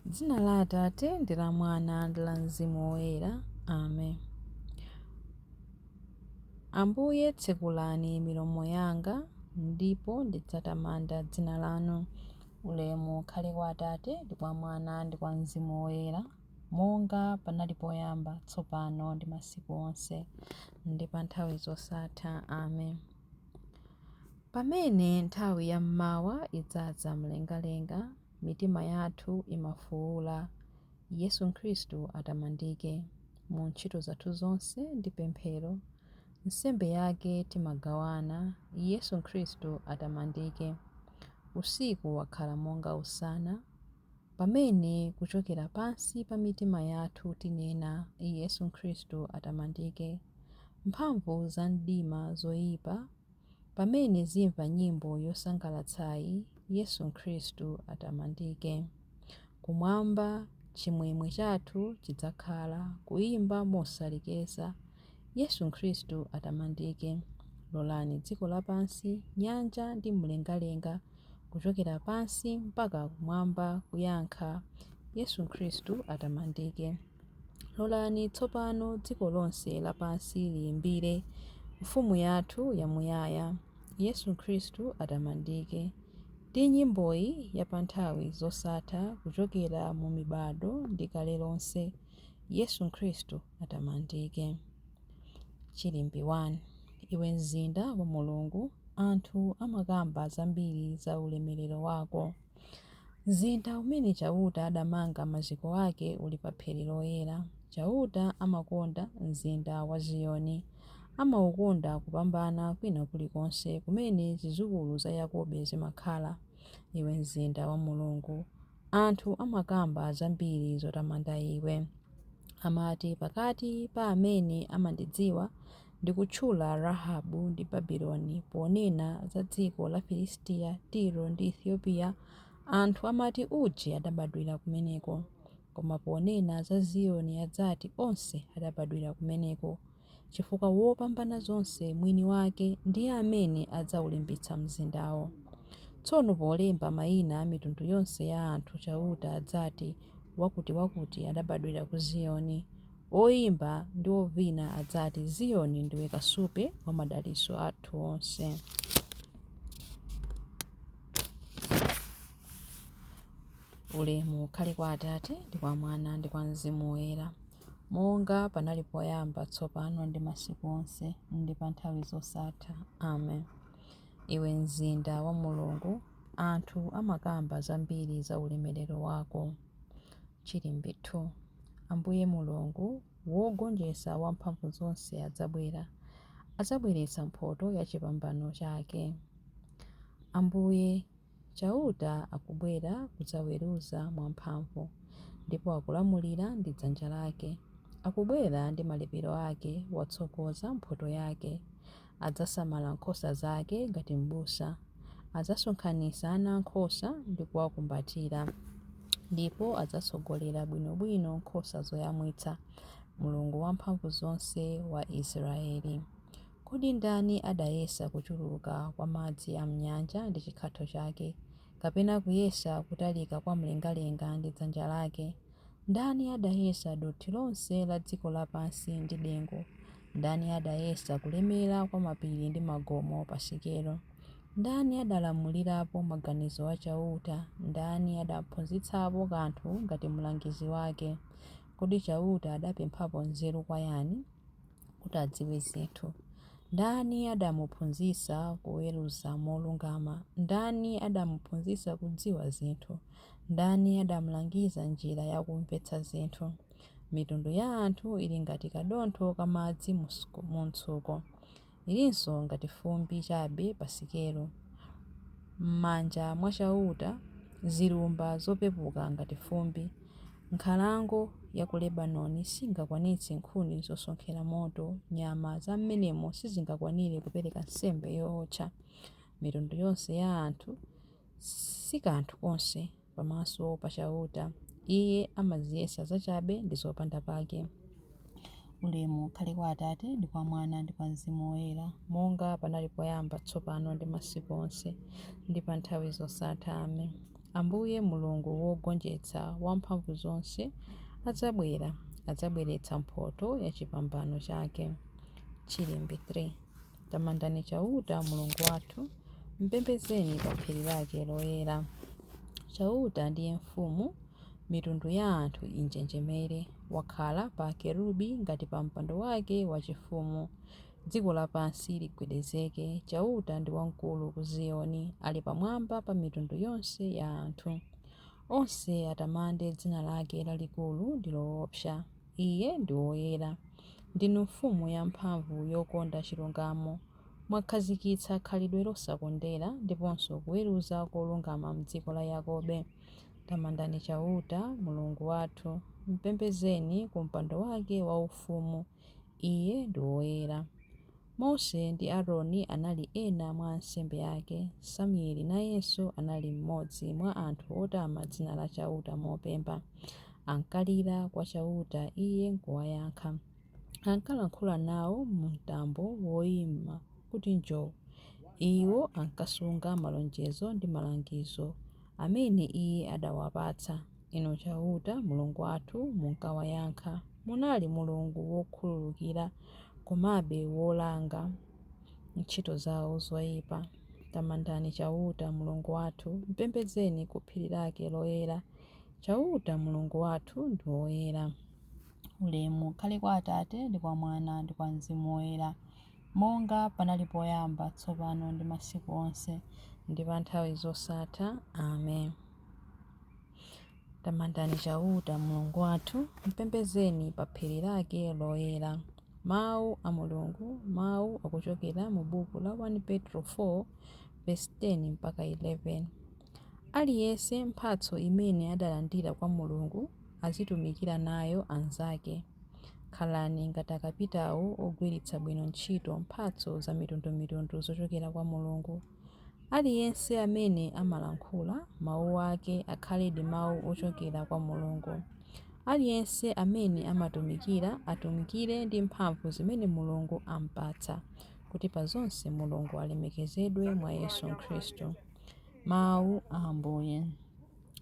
Dzina la Atate ndi la Mwana ndi la Mzimu Woyera. Amen. Ambuye tsekulani milomo yanga, ndipo ndidzatamanda dzina lanu. Ulemu ukhale kwa Atate ndi kwa Mwana ndi kwa Mzimu Woyera, monga panali poyamba, tsopano ndi masiku onse, ndi pa nthawi zosatha. Amen. Pamene nthawi ya mmawa idzaza mlengalenga, mitima yathu imafuula, Yesu Khristu atamandike. Mu ntchito zathu zonse ndi pemphero, nsembe yake timagawana, Yesu Khristu atamandike. Usiku wakhala monga usana, pamene kuchokera pansi pa mitima yathu tinena, Yesu Khristu atamandike. Mphamvu za mdima zoipa, pamene zimva nyimbo yosangalatsayi, Yesu Khristu atamandike. Kumwamba chimwemwe chathu chidzakhala, kuimba mosalekeza, Yesu Khristu atamandike. Lolani dziko lapansi, nyanja ndi mlengalenga, kuchokera pansi mpaka kumwamba kuyankha, Yesu Khristu atamandike. Lolani tsopano dziko lonse lapansi liyimbire Mfumu yathu yamuyaya, Yesu Khristu atamandike, ndi nyimboyi ya pa nthawi zosatha kuchokera mu mibado ndi kale lonse, Yesu Khristu atamandike. Chilimbi 1. Iwe mzinda wa Mulungu, anthu amakamba zambiri za ulemerero wako. Mzinda umene Chauta adamanga maziko ake uli pa phiri loyera. Chauta amakonda mzinda wa Ziyoni. Amaukonda kupambana kwina kulikonse kumene zidzukulu za Yakobe zimakhala. Iwe mzinda wa Mulungu, anthu amakamba zambiri zotamanda iwe. Amati, Pakati pa amene amandidziwa, ndikutchula Rahabu ndi Babiloni. Ponena za dziko la Filistiya, Tiro ndi Ethiopia, anthu amati, Uje adabadwira kumeneko. Koma ponena za Ziyoni adzati, Onse adabadwira kumeneko. Chifukwa Wopambanazonse mwini wake ndiye amene adzaulimbitsa mzindawo. Tsono polemba maina a mitundu yonse ya anthu Chauta adzati, Wakutiwakuti adabadwira ku Ziyoni. Oimba ndi ovina adzati, Ziyoni ndiwe kasupe wa madalitso athu onse. Ulemu ukhale kwa Atate, ndi kwa Mwana, ndi kwa Mzimu Woyera, monga panali poyamba, tsopano ndi masiku onse, ndi pa nthawi zosatha. Amen. Iwe mzinda wa Mulungu, anthu amakamba zambiri za ulemerero wako. Chilimbi 2. Ambuye Mulungu, wogonjetsa wamphamvuzonse adzabwera, adzabweretsa mphotho ya chipambano chake. Ambuye Chauta akubwera kudzaweruza mwamphamvu, ndipo akulamulira ndi dzanja lake. Akubwera ndi malipiro ake, watsogoza mphotho yake. Adzasamala nkhosa zake ngati m'busa. Adzasonkhanitsa anaankhosa ndi kuwakumbatira, ndipo adzatsogolera bwinobwino nkhosa zoyamwitsa. Mulungu Wamphamvuzonse wa Israele. Kodi ndani adayesa kuchuluka kwa madzi a m'nyanja ndi chikhatho chake, kapena kuyesa kutalika kwa mlengalenga ndi dzanja lake? Ndani adayesa dothi lonse la dziko lapansi ndi dengu? Ndani adayesa kulemera kwa mapiri ndi magomo pa sikelo? Ndani adalamulirapo maganizo a Chauta? Ndani adamphunzitsapo kanthu ngati mlangizi wake? Kodi Chauta adapemphapo nzeru kwa yani? kuti adziwe zinthu? Ndani adamuphunzitsa kuweruza molungama? Ndani adamuphunzitsa kudziwa zinthu? Ndani adamulangiza njira yakumvetsa zinthu? Mitundu ya anthu ili ngati kadontho ka madzi mumtsuko, ilinso ngati fumbi chabe pa sikelo. M'manja mwa Chauta zilumba zopepuka ngati fumbi. Nkhalango ya ku Lebanoni singakwanitse nkhuni zosonkhera moto, nyama zam'menemo sizingakwanire kupereka nsembe yootcha. Mitundu yonse ya anthu si kanthu konse pamaso pa Chauta, Iye amaziyesa zachabe ndi zopandapake. Ulemu ukhale kwa Atate, ndi kwa Mwana, ndi kwa Mzimu Woyera, monga panali poyamba, tsopano ndi masiku onse, ndi pa nthawi zosatha. Amen. Ambuye Mulungu wogonjetsa Wamphamvuzonse adzabwera, adzabweretsa mphotho ya chipambano chake. Chilimbi 3. Tamandani Chauta, Mulungu wathu, mpembedzeni pa phiri lake loyera. Chauta ndiye mfumu, mitundu ya anthu injenjemere. Wakhala pa akerubi ngati pa mpando wake wachifumu. Dziko lapansi ligwedezeke. Chauta ndi wamkulu ku Ziyoni, ali pamwamba pa mitundu yonse ya anthu. Onse atamande dzina lake lalikulu ndi loopsa. Iye ndi woyera. Ndinu mfumu yamphamvu yokonda chilungamo. Mwakhazikitsa khalidwe losakondera ndiponso kuweruza kolungama m'dziko la Yakobe. Tamandani Chauta, Mulungu wathu, mpembedzeni ku mpando wake waufumu. Iye ndi woyera. Mose ndi Aroni anali ena mwa ansembe ake. Samueli nayenso anali mmodzi mwa anthu otama dzina la Chauta mopemba. Ankalira kwa Chauta iye nkuwayankha. Ankalankhula nawo mu mtambo woyima kuti njoo. Iwo ankasunga malonjezo ndi malangizo amene iye adawapatsa. Inu Chauta, Mulungu wathu, munkawayankha. Munali Mulungu wokhululukira, komabe wolanga ntchito zawo zoyipa. Tamandani Chauta, Mulungu wathu, mpembedzeni ku phiri lake loyera. Chauta, Mulungu wathu, ndi woyera. Ulemu ukhale kwa Atate ndi kwa Mwana ndi kwa Mzimu Woyera, monga panali poyamba, tsopano ndi masiku onse, ndi pa nthawi zosatha. Amen. Tamandani Chauta, Mulungu wathu, mpembedzeni pa phiri lake loyera. Mawu a Mulungu. Mawu akuchokera mu buku la 1 Petro 4 verse 10 mpaka 11. Aliyense mphatso imene adalandira kwa Mulungu azitumikira nayo anzake. Khalani ngati akapitawo ogwiritsa bwino ntchito mphatso zamitundumitundu zochokera kwa Mulungu. Aliyense amene amalankhula, mawu ake akhaledi mawu ochokera kwa Mulungu. Aliyense amene amatumikira, atumikire ndi mphamvu zimene Mulungu amupatsa, kuti pa zonse Mulungu alemekezedwe mwa Yesu Khristu. Mawu a Ambuye.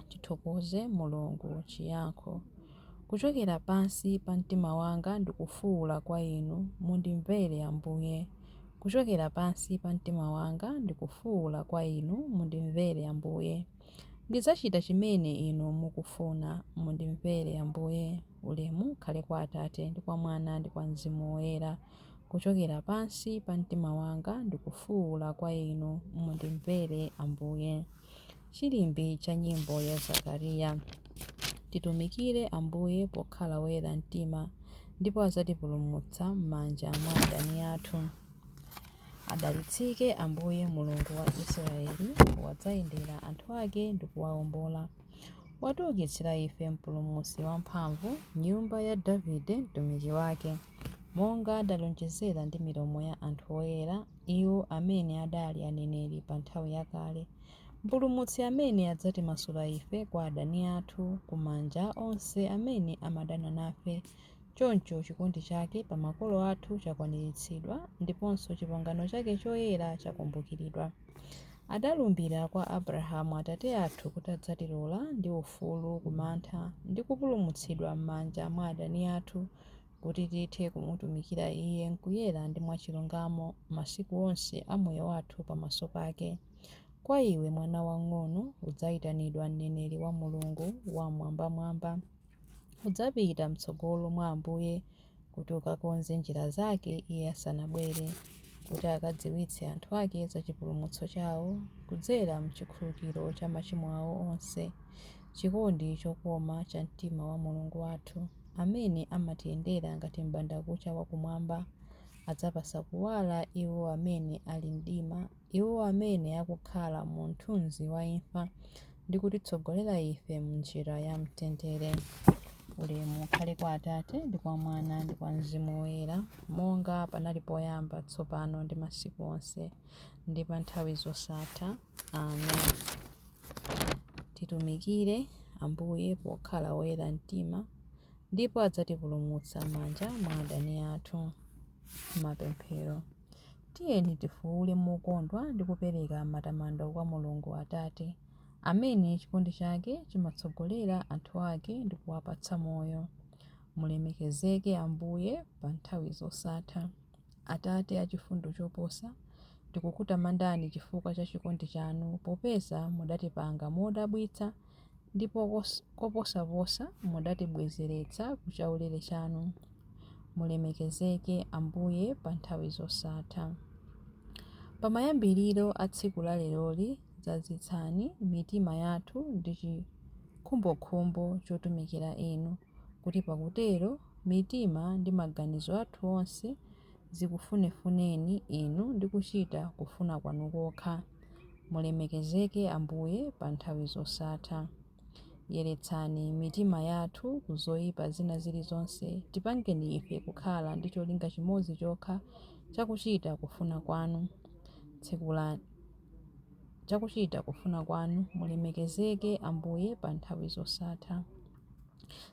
Tithokoze Mulungu. Chiyankho. Kuchokera pansi pa mtima wanga ndikufuwula kwa Inu, mundimvere Ambuye. Kuchokera pansi pa mtima wanga ndikufuwula kwa Inu, mundimvere Ambuye. Ndidzachita chimene Inu mukufuna, mundimvere Ambuye. Ulemu ukhale kwa Atate ndi kwa Mwana ndi kwa Mzimu Woyera. Kuchokera pansi pa mtima wanga ndikufuwula kwa Inu, mundimvere Ambuye. Chilimbi cha nyimbo ya Zakariya. Titumikire Ambuye pokhala woyera mtima, ndipo adzatipulumutsa m'manja mwa adani athu. Adalitsike Ambuye Mulungu wa Israeli, wadzayendera anthu ake ndi kuwawombola. Watiukitsira ife Mpulumutsi wamphamvu, nyumba ya Davide mtumiki wake, monga adalonjezera ndi milomo ya anthu oyera, iwo amene adali aneneri pa nthawi yakale. Mpulumutsi amene adzatimasula ife kwa adani athu, ku manja onse amene amadana nafe. Choncho chikondi chake pa makolo athu chakwaniritsidwa, ndiponso chipangano chake choyera chakumbukiridwa. Adalumbira kwa Abrahamu atate athu kuti adzatilola ndi ufulu ku mantha ndi kupulumutsidwa m'manja mwa adani athu, kuti tithe kumutumikira Iye m'kuyera ndi mwachilungamo masiku onse a moyo wathu pamaso pake. Kwa iwe mwana wamng'ono, udzayitanidwa mneneri wa Mulungu Wam'mwambamwamba. Udzapita m'tsogolo mwa Ambuye kuti ukakonze njira zake Iye asanabwere, kuti akadziwitse anthu ake za chipulumutso chawo kudzera m'chikhululukiro cha machimo awo onse. Chikondi chokoma cha mtima wa Mulungu wathu, amene amatiyendera ngati m'bandakucha wakumwamba, adzapatsa kuwala iwo amene ali mdima, iwo amene akukhala mu mthunzi wa imfa, ndi kutitsogolera ife m'njira ya mtendere. Ulemu ukhale kwa Atate ndi kwa Mwana ndi kwa Mzimu Woyera, monga panali poyamba, tsopano ndi masiku onse, ndi pa nthawi zosatha. Amen. Titumikire Ambuye pokhala woyera mtima, ndipo adzatipulumutsa m'manja mwa adani athu. Mapemphero. Tiyeni tifuwule mokondwa ndi kupereka matamando kwa Mulungu Atate. Amene chikondi chake chimatsogolera anthu ake ndi kuwapatsa moyo. Mulemekezeke Ambuye pa nthawi zosatha. Atate achifundo choposa, tikukutamandani chifukwa cha chikondi chanu, popeza mudatipanga modabwitsa ndipo koposaposa mudatibwezeretsa ku chaulere chanu. Mulemekezeke Ambuye pa nthawi zosatha. Pamayambiriro a tsiku la leroli, dzazitsani mitima yathu ndi chikhumbokhumbo chotumikira Inu, kuti pakutero mitima ndi maganizo athu onse zikufunefuneni Inu ndi kuchita kufuna kwanu kokha. Mulemekezeke Ambuye pa nthawi zosatha. Yeretsani mitima yathu ku zoyipa zina zilizonse, tipangeni ife kukhala ndi cholinga chimodzi chokha chakuchita kufuna kwanu. Chakuchita kufuna kwanu. Mulemekezeke Ambuye pa nthawi zosatha.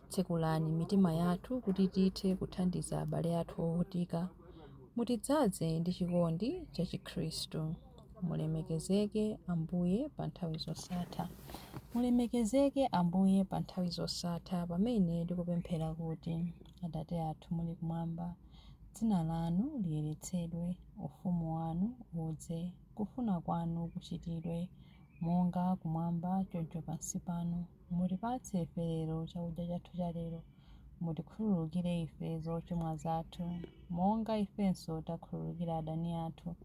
Tsekulani mitima yathu kuti tithe kuthandiza abale athu ovutika. Mutidzaze ndi chikondi cha Chikhristu. Mulemekezeke Ambuye pa nthawi zosatha. Mulemekezeke Ambuye pa nthawi zosatha, pamene tikupemphera kuti: Atate athu muli kumwamba, dzina lanu liyeretsedwe, ufumu wanu udze, kufuna kwanu kuchitidwe, monga kumwamba choncho pansi pano. Mutipatse ife lero chakudya chathu cha lero. Mutikhululukire ife zochimwa zathu, monga ifenso takhululukira adani athu.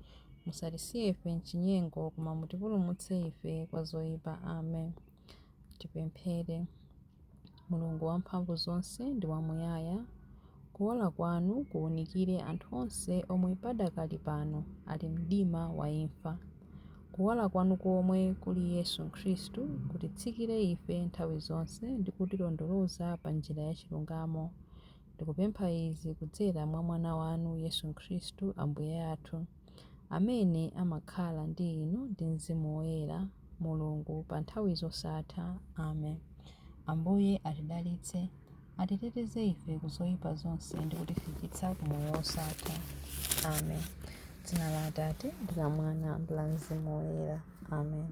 Musatisiye ife mchinyengo, koma mutipulumutse ife kwa zoyipa. Amen. Tipemphere. Mulungu wamphamvu zonse ndi wamuyaya, kuwala kwanu kuwunikire anthu onse omwe padakali pano ali mdima wa imfa. Kuwala kwanu komwe kuli Yesu Khristu kutitsikire ife nthawi zonse ndi kutilondoloza pa njira ya chilungamo. Ndikupempha izi kudzera mwa Mwana wanu Yesu Khristu Ambuye athu, amene amakhala ndi inu ndi Mzimu Woyera, Mulungu pa nthawi zosatha. Amen. Ambuye atidalitse, atiteteze ife ku zoyipa zonse ndi kutifikitsa ku moyo wosatha. Amen. Dzina la Atate ndi la Mwana ndi la Mzimu Woyera. Amen.